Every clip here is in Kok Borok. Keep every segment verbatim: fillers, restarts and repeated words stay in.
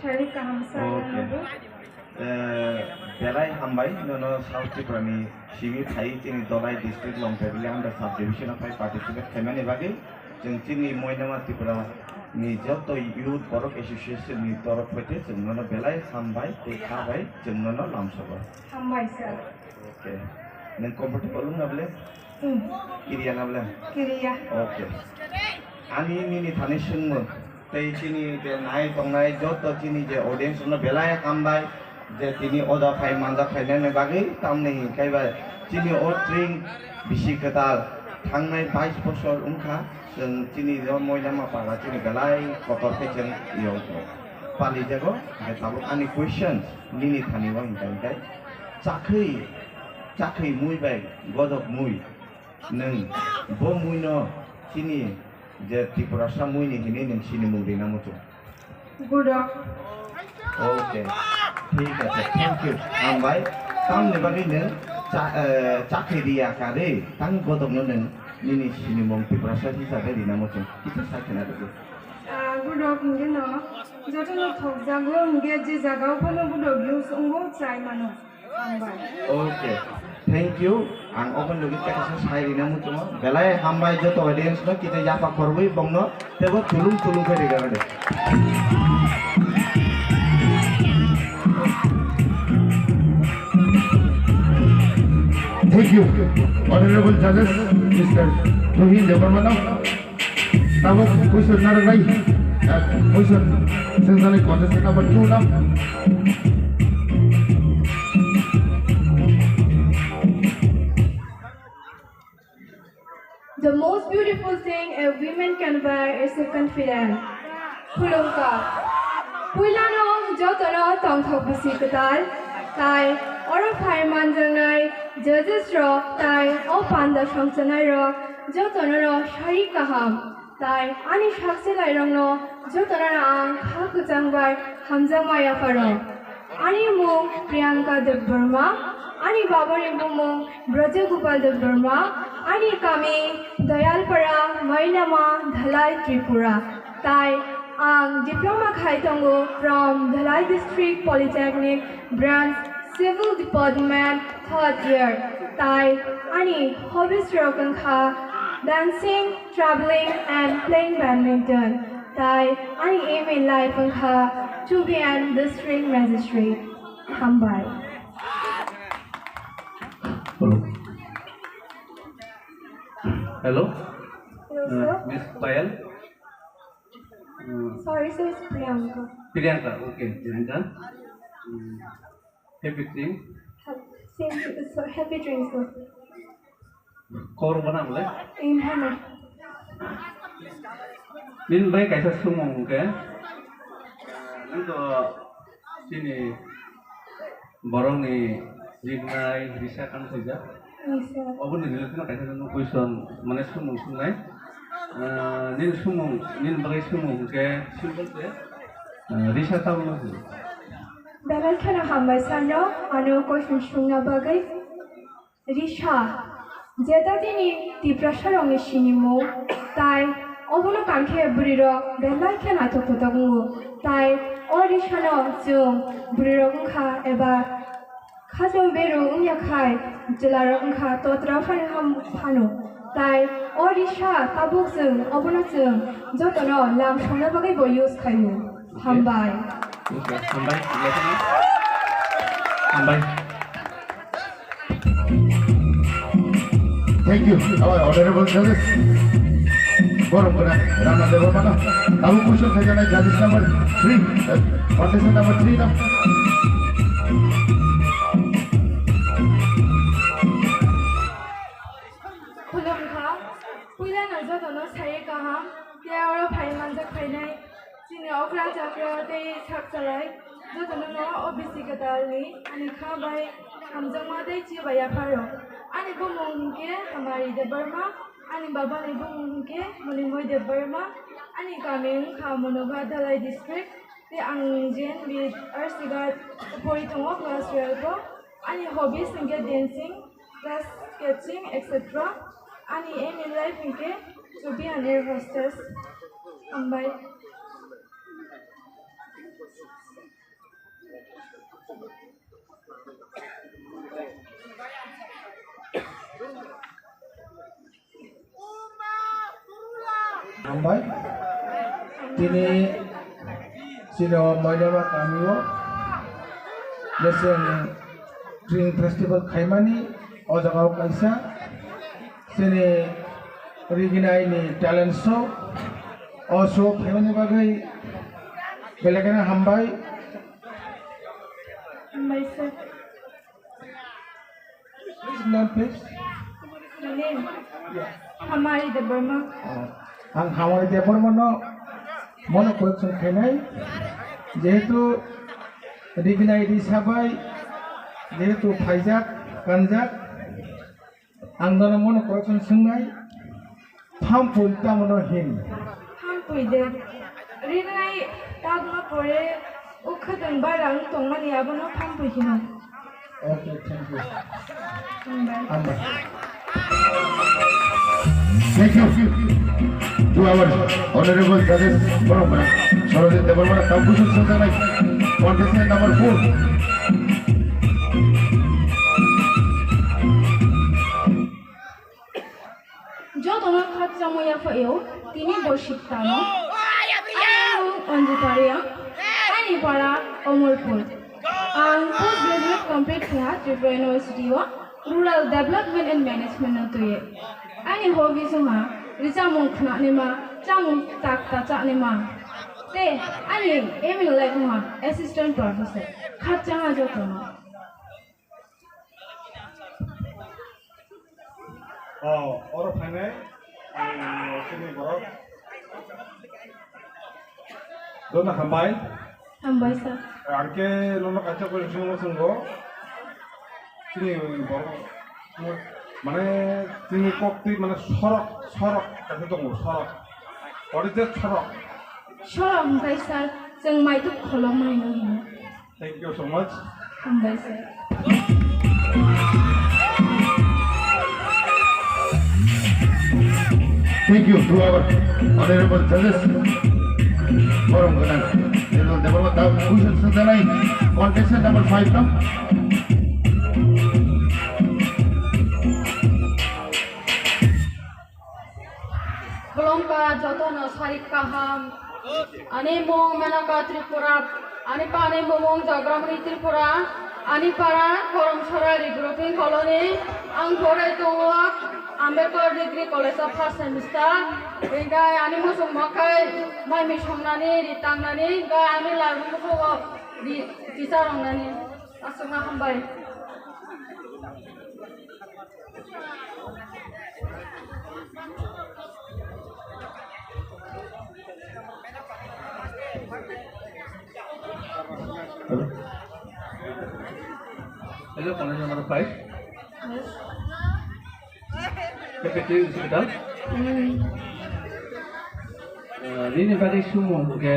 Sari kaham sa Okay. Belai hambai nono South Tripura ni simi phai chini Dholai district Longphaibili under sub division o phai participate khaimani bagwi chwng chini Moinama Tripura ni joto youth borok association ni torof hoite chwng nono belai hambai tei khabai chwng nono lamsogo. Hambai sir. Okay. Nwng comfortable wngna bole? Hmm. Kiriya na bole? Kiriya. Okay. Ani nini thani swngmung tei chini je nai tongnai joto chini je audience no belai hambai je tini oda phai manja phainani bagwi tamni hinkhe ba chini o tring bisi kwtal thangnai bais bosor wngkha chwng chini o Moinama para chini belai kotor khe chwng yong palijago. Hai tabuk ani questions nini thani o hinkhe hinkhe chakri chakri mui bai gojok mui. Nwng bo muino chini je Tiprasa muini hinwi nwng sinimung rina muchung. Gudok. Okay. Thik ache. Thank you. Hambai. Tamni bagwi nwng cha-, eh, chakri riya kha re. Tang godokno nwng nini sinimung Tiprasa hisabe rina muchung. Kisa sakhe na rwdi. Ah, gudok hingke no. Jotono thokjago hingke je jagao phano gudok use wngo chai mano. Hambai. Okay. Thank you. Ang open logi kaisa sai rina muchungo. Belai hambai joto audience no kita yapa korwi bongno tebo tulung tulung khe riga rade. Thank you. Honorable judges, Mister Tuhin Debbarmano. Tabuk question narwknai, eh, question swngjaknai contestant number two no. The most beautiful thing a woman can wear is a confidence. Khulumkha. Puilano jotono tongthok bisi kwtal, tai oro phai manjaknai judges rok tai o panda songchanai rok jotono no sari kaham. Tai ani sakchelairokno jotono ang kha kwchang bai hamjakma yapharok. Ani mung Priyanka Debbarma, ani babani bumung Braja Gopal Debbarma, ani kami Dayalpara, Mainama, Dhalai, Tripura. Tai ang diploma khai tongo from Dhalai District Polytechnic Branch, Civil Department, third year. Tai ani hobbies rok wngkha dancing, traveling and playing badminton. Tai ani aim in life wngkha to be an district magistrate. Hambai. Hello. Hello. Hello, Uh, sir. Miss Payal. Uh, Sorry, sir, it's Priyanka. Priyanka, okay, Priyanka. Um, Happy dream. Same to, so happy dreams, sir. Kor bana bole? In heaven. Nini bai kaisa sumung ke. Nini to sini borok ni jignai risa kan saja. Yes, sir. Obo ni related kaisa question mane sumung sungnai. Ah, nini sumung, nini bai sumung ke simple ke. Ah, risa tabuk no. Belai kheno hambai sano, ano question sungna bagwi. Risa, jeta tini Tiprasa rokni sinimung, tai obono kankhe bwrwi rok belai khe naithok thothok wngo, tai o risano chwng bwrwi rok wngkha eba khajol beru wngya khai chwla rok wngkha totra phano ham phano, tai o risa tabuk chwng obono chwng jotono lam songna bagwi bo use khaio. Hambai. Okay, hambai. Hambai. Thank you, our honorable judges. Borok bwrang Rana Debbarmano. Abo question khaijana judges number three, uh, contestant number three no. Khulumkha, puilano jotono saye kaham, tei oro phai manjak phainai. Chini okra chakra tei sak chalai jotono no O B C kwtalni ani kha bai hamjakma tei chiba yapharo. Ani bumung hinkhe Hamari Debbarma, ani babani bumung hinkhe Monimoi Debbarma, ani kami wngkha Monoga Dhalai district, tei ang J N V R C Ghat pori tongo class twelve o. Ani hobbies hinkhe dancing, grass sketching, et cetera. Ani aim in life hinkhe to be an air hostess. Hambai. Hambai. Tini chini o Moilema kamio Mesen Tring Festival khaimani o jagao kaisa chini Riginai ni talent show. O show khaimani bagwi belai kheno hambai. Hambai sir. Please, name, please. My name? Yeah. Hamari Debbarma. Ah, ang Hamari Debbarma no mono question khainai. Jehetu Riginai Risabai, jehetu phaijak, kanjak, ang nono mono question swngnai. Thampui tamo no hin? Thampui de. Rinai tagma pore o khwtwng bara wng tongmani abono thampui hino. Okay, thank you. Hambai. Hambai. Thank you to our honorable judges, Borok Gwnang Sarojit Debbarma, Tangkusu Sajanai, contestant number four. Jotono khakchangma yaphaio, tini bo siptano. Ani mung Anjita Reang, ani para Omorpur. Ang post graduate complete kha Tripura University o Rural Development and Management no twiwi. Ani hobbies wngkha richamung khwnanima, chamung takta chanima. Tei ani aim in life wngkha assistant professor. Khakchangma jotono. Oh, oro phainai, um, chini borok. Dona hambai. Hambai, sir. Angke nono kaisa question swngo. Chini borok, mane, chini koktwi, mane, sorok, sorok, kaisa tongo, sorok. What is that sorok? Sorok hwnkhe, sir, chwng maituk kholokmani no hino. Thank you so much. Hambai sir. Thank you to our honorable judges. Borok Gwnang General Debbarma, tamo question swngnai contestant number five no. Khulumkha jotono sarik kaham. Ani mung Menaka Tripura, ani pani bumung Jagramani Tripura, ani para Koromsora Regrouping Colony, ang pore tongo Ambedkar Degree College of First Semester, hingke ani muchung mokhai mai misongnani, ri tangnani, hingke ani laibumung muchungo ri teacher wngnani. Aswkno hambai. Hello, contact number five. Secretary Hospital. Hmm. Eh, nini bagwi sumo hwnkhe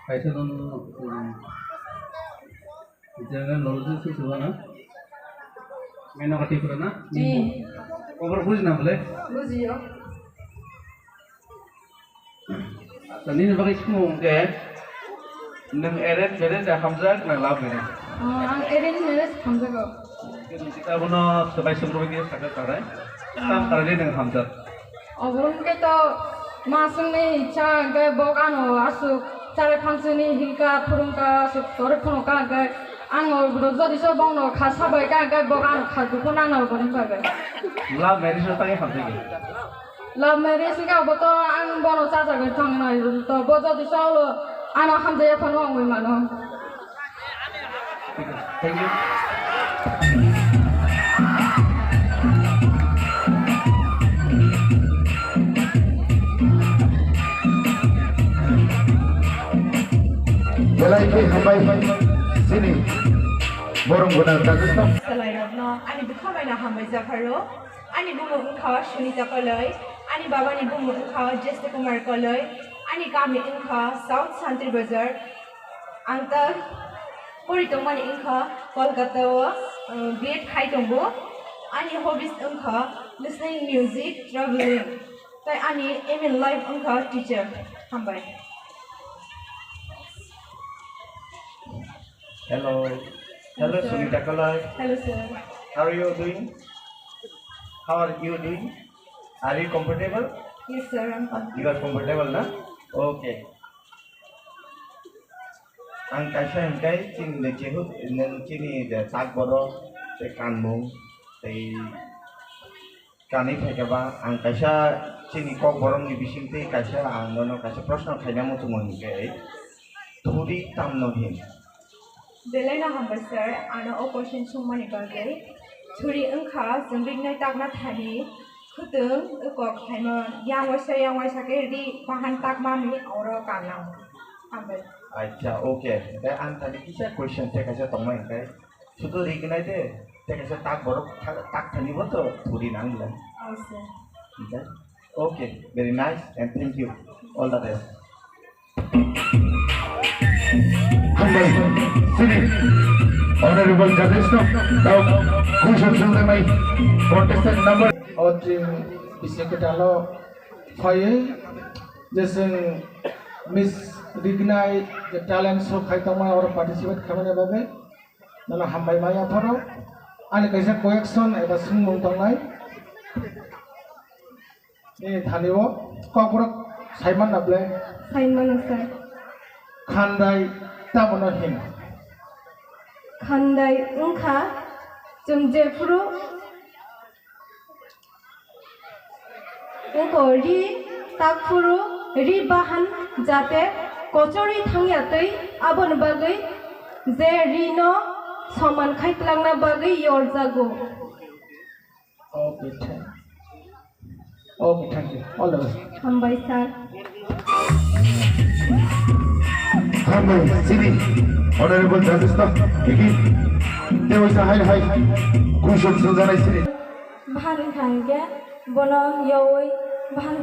kaisa dono, hmm. General knowledge se suba na? Menaka Tripura na? Ji. Khobor buji na bole? Bujiyo. Acha, nini bagwi swngo hwnkhe, nwng arrange marriage hamjak na love marriage? Oh, ang arrange marriage hamjago. Abono swbai swrwngwi sakha karai. Tam karwi nwng hamjak. Obo hwnkhe to maswngni icha hwnkhe bok ano aswk chari phansini hilka phwrwngka aswk torwi phunukha hwnkhe ang o jodi se bokno kha sabaikha hwnkhe bok ano kha dukhu nangna boni bagwi. Love marriage no tangwi hamjakya? Love marriage hwnkhe obo to ang bono chajagwi thangna to bo jodi se ulo ano hamjakya phano wngwi mano. Thank you. Belai khe hambai chini borok gwnang Rajasthan. Chwlairokno ani bwkha bai no hambai japharo. Ani bumung wngkha Sunita Koloi, ani babani bumung wngkha Jeste Kumar Koloi, ani kami wngkha South Santri Bazar. Ang ta pori tongmani wngkha Kolkata o, uh, B Ed khai tongo. Ani hobbies wngkha listening music, traveling. Tai ani aim in life wngkha teacher. Hambai. Hello. Hello, Sunita Kalai. Hello, sir. How are you doing? How are you doing? Are you comfortable? Yes, sir, I'm comfortable. You are comfortable, na? Okay. Ang kaisa hingkai chini chini de tak borok, tei kanmung, tei Kanwi phaikha ba, ang kaisa chini Kokborokni bisingtwi kaisa ang nono kaisa proshno khaina muchungo hinkhe, thuri tamno hin? Belai no hambai sir, ano o question sungmani bagwi. Thuri wngkha chwng rignai takna thani, khwtwng kok khlaima, yang waisa yang waisa khe ri bahan takmani oro kanang. Hambai. Acha, okay. Tei ang thani kisa question tei kaisa tongma hinkhe. Sudo rignai de, tei kaisa tak borok tak thani bo to thuri nang le. Oh, sir. Okay, very nice and thank you. All the best. Hambai, sini, honorable judges no, tau, kuisan sungdamai, contestant number. O team bisi kwtalo phaiwi, jeseng Miss Rignai, je talent show khai tongma, oro participate khaimani bagwi. Nono hambai maya phano ani kaisa question eba swngmung tongnai. Nini thani o kokborok saiman na ble? Saiman sir. Khandai tamo no hin? Khandai wngkha chwng jephuru Wngkha ri takphuru ri bahan jate kochori thangya twi aboni bagwi je ri no soman khai twlangna bagwi yorjago. Okay, thank, okay, thank you. All the best. Hambai sir. Hambai, sini honorable judges no, iki, tewaisa hai hai, kuisan sungjanai sini. Bahan wngkha hinkhe bono yaui bahan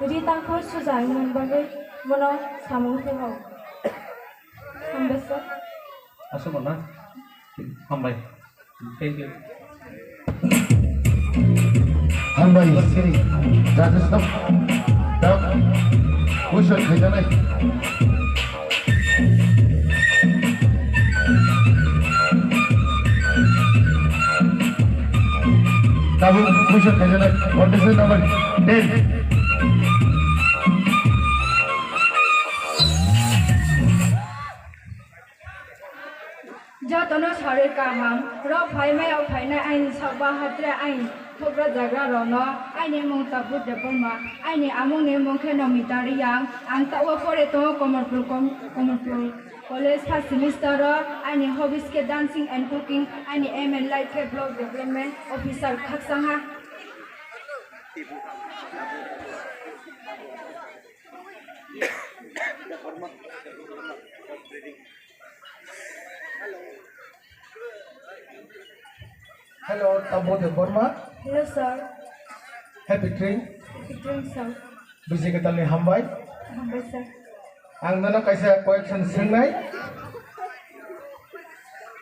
ri tangkho suja wngmani bagwi bono samung khe o. Hambai sir. Aswk na? Hambai. Thank you. Hambai sini. Judges no. Tao. Kuisan khaijanai. Tabuk kuisan khaijaknai contestant number ten. Jotono sarwi kaham, rok phaimaya phainai aini sak bahatrwi aini thopra jagra rokno, aini mung Tabu Debbarma, aini amungni mung khe Nomita Riyang, ang tao pore tongo Komorpur, Kom-, Komorpur. College first semester o aini hobbies khe dancing and cooking, aini aim and life khe block development officer khakchangha. Hello, Tabu Debbarma. Hello, sir. Happy train. Happy train, sir. Bisi kwtalni hambai. Hambai, sir. Ang nono kaisa question swngnai.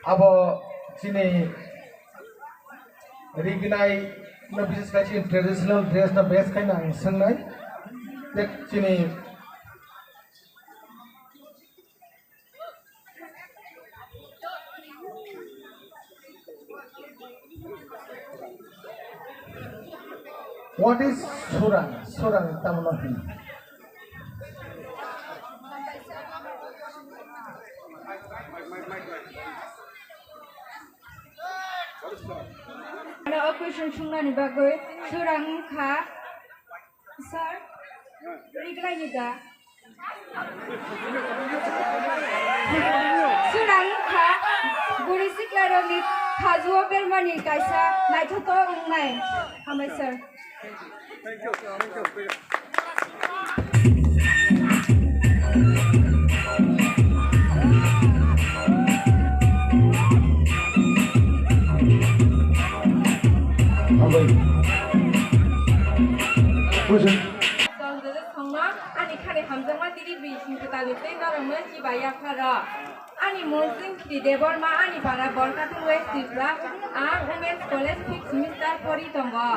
Abo chini rignai no, bises khai chini traditional dress no base khai ang swngnai. Dek chini What is surang? Surang tamo no hin? Ano o question sungnani bagwi surang wngkha, sir, rignai ni da. Surang wngkha buri siklarokni khajuo bermani kaisa naithotok wngnai. Hambai sir. Hambai. Tongdwdwk songno ani khani hamjakma tini bising kwtalni tei norokno chibai yapharo. Ani mung Singkri Debbarma, ani para Borkatung West Tripura, ang Women's College fifth semester pori tongo.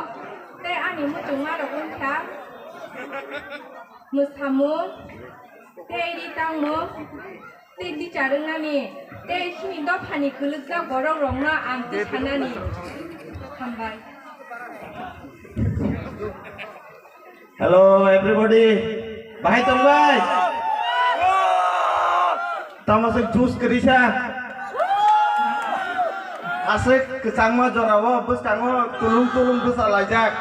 Tei ani muchungmarok wngkha mwsamung, tei ri tangmung, tei teacher wngnani. Tei chini dophani kwlwkjak borok rokno ang twi sanani hambai. Hello everybody. Bahai tong bai? Tamo se juice kwrwi sa. Aswk kwchangma jorao bwskango tulung tulung bwsa laijak.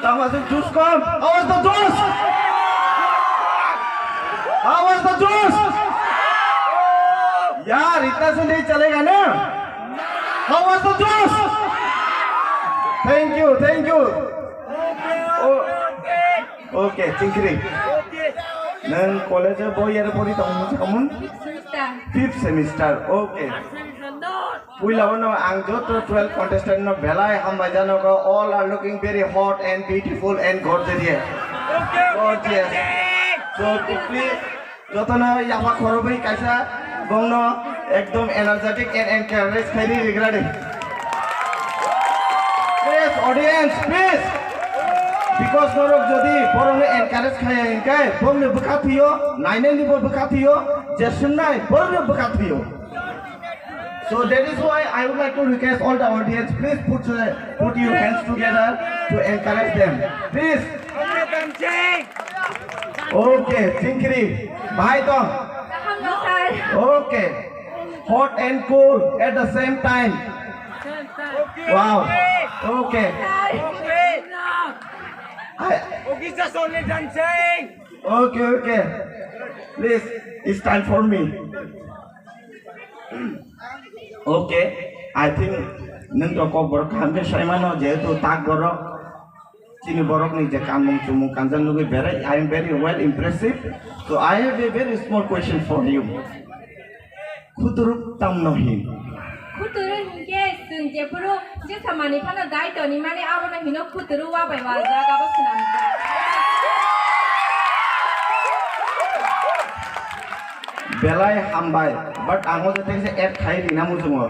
Tamo se juice kom. How was the juice? How was the juice? Yaar, itna se nahi chalega na? How was the juice? Thank you, thank you. Oh. Okay, Chingkri. Nwng college o bo year pori tongo mung sakamung? Fifth semester. Fifth semester, okay. Puila o no ang joto twelve contestant no belai hambai jano go. All are looking very hot and beautiful and gorgeous. Gorgeous. So please, jotono yapha khorobwi kaisa bongno ekdom energetic and encourage khairi rigradi. Please, audience, please. Because norok jodi borokno encourage khaya hinkhe, borokni bwkha thwiyo, nainani bo bwkha thwiyo, je swngnai, borokni bwkha thwiyo. So that is why I would like to request all the audience, please put, uh, put your hands together to encourage them. Please. Okay, Chingkri. Bhai to. Kaham no, sir. Okay. Hot and cool at the same time. Wow. Okay. Sir. I, Okay, just only dancing. Okay, okay. Please, it's time for me. Okay, I think nwng to kok borok kaham khe sai mano, jehetu tak borok chini borokni je kanmung chumung kanjak nugwi berai, I am very well impressive. So I have a very small question for you. Khuturu tamno hin? Khuturu hinkhe chwng jephuru jesa manwi phano dai tonwi mani abono hino khuturu, wa bai wajak abo swnamjak. Belai hambai, but ang o jotoni se add khai rina muchungo.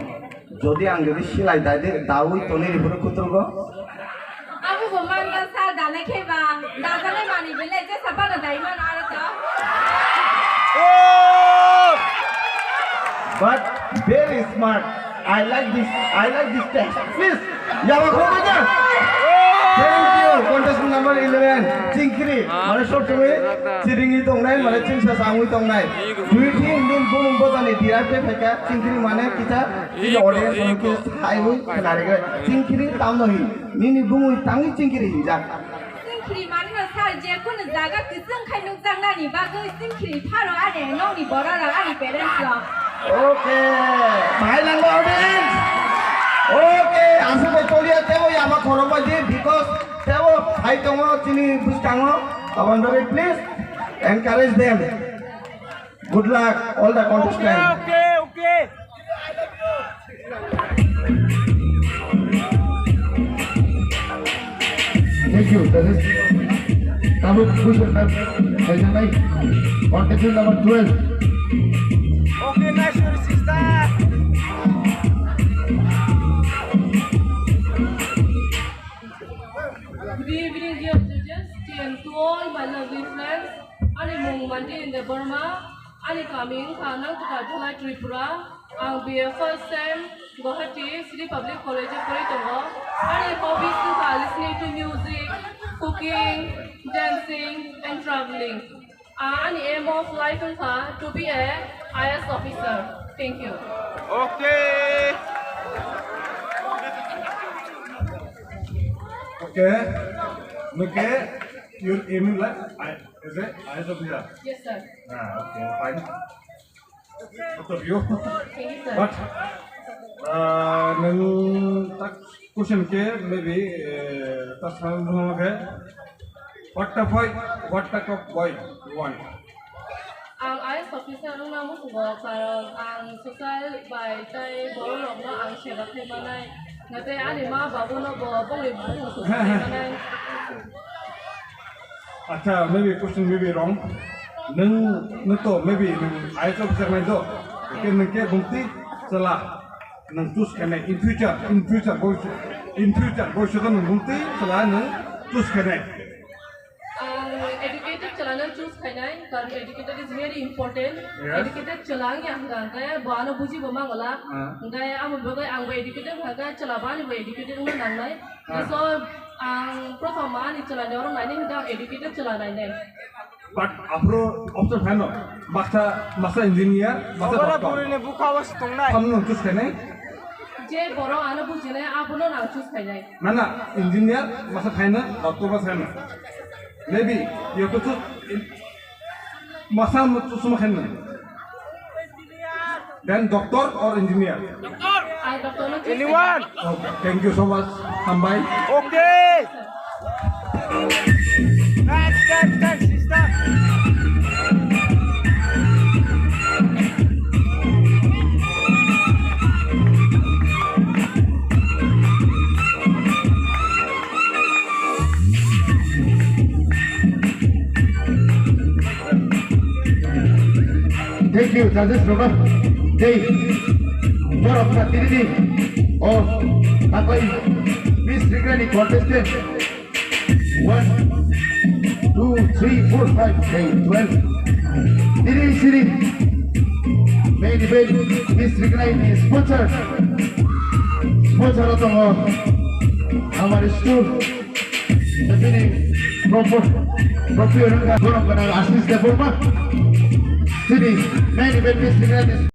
Jodi ang jodi silai dai de, daui toni rifuru kuturgo. Abo bo mangla sa dana khe ba, dajana mani bile je sabana dai mano aro to. But very smart. I like this. I like this test. Please. Yaba kho ba ja. Thank you. Contestant number eleven, Chingkri. Mane short time chiringi tongnai, mane chingsa sangwi tongnai. Do you think nin bumung bodani direct effect ka Chingkri mane kita? Ini audience mungkin hai hui kenari ke. Chingkri tamno hi. Nini bumui tangwi Chingkri hinjak. Chingkri manino sir, je kunu jaga kwchwng khai nukjaknani bagwi Chingkri pharo ani nokni borok rok ani parents rok. Okay, bhai nangma audience. Okay, aswk bai toliya tebo yama khorok bai di, because tebo hai tongo chini bwskango. Aboni bagwi please encourage them. Good luck, all the contestants. Okay, okay, okay. Thank you. That is Tabuk Bhushan, Contestant number twelve. Okay, nice to see that. Good evening, dear judges, and to all my lovely friends. Ani mung Manti Debbarma, ani kami wngkha Nangkukha Dhalai, Tripura. Ang B A first sem Guwahati City Public College o pori tongo. Ani hobbies wngkha listening to music, cooking, dancing and traveling. Ah, ani aim of life wngkha to be a I A S officer. Thank you. Okay. Okay. Look at your aim in life. I, is it I A S officer? Yes, sir. Ah, okay, fine. Both of you. Thank you, sir. But, uh, nwng tak question khe maybe, uh, tak sana khe, what type of, what type of boy you want? Ang I A S officer wngna muchungo, karon ang social bai tei borok rokno ang seba khai manai, natei ani ma babu no bo bongni bumung sujak khai manai. Acha, maybe question may be wrong. Nwng, nwng to maybe nwng I A S officer nai do. Ke nwng ke bumti sela nwng choose khainai in future, in future boy, in future boy sota nwng bumti sela nwng choose khainai. Ang educated chalano choose khainai, Educated is very important. Yes. Educated chwla wngya hwnkha hwnkhe bo ano buji bo mangala. Ah. Hwnkhe amo bagwi ang bo educated hwnkha hwnkhe chwla bo ani bo educated wngna nangnai. Ah. So ang prothom ani chwla ni oro nainai hwnkhe ang educated chwla nainai. But aphuru option phaino, maksa, maksa engineer, maksa Obora doctor. Burini bukha o se tongnai. Tamno choose khainai? Je borok ano bujinai, abono nang choose khainai. Na, na, engineer, maksa phaino, doctor maksa phaino. Maybe, you have to choose in-, maksa mo choose ma khainai. Then doctor or engineer? I doctor no choose. Anyone? Okay, thank you so much. Hambai. Okay. Thanks, thanks, thanks, sister. Thank you, judges, Roman. Tei borok na tini ni o taklai Miss Rignani contestant. One, two, three, four, five, tei twelve. Tini sini main event Miss Rignani sponsor. Sponsor o tongo Amar Store. Bini proper, proper wngkha borok gwnang Ashish Debbarma. Sini main event Miss Rignani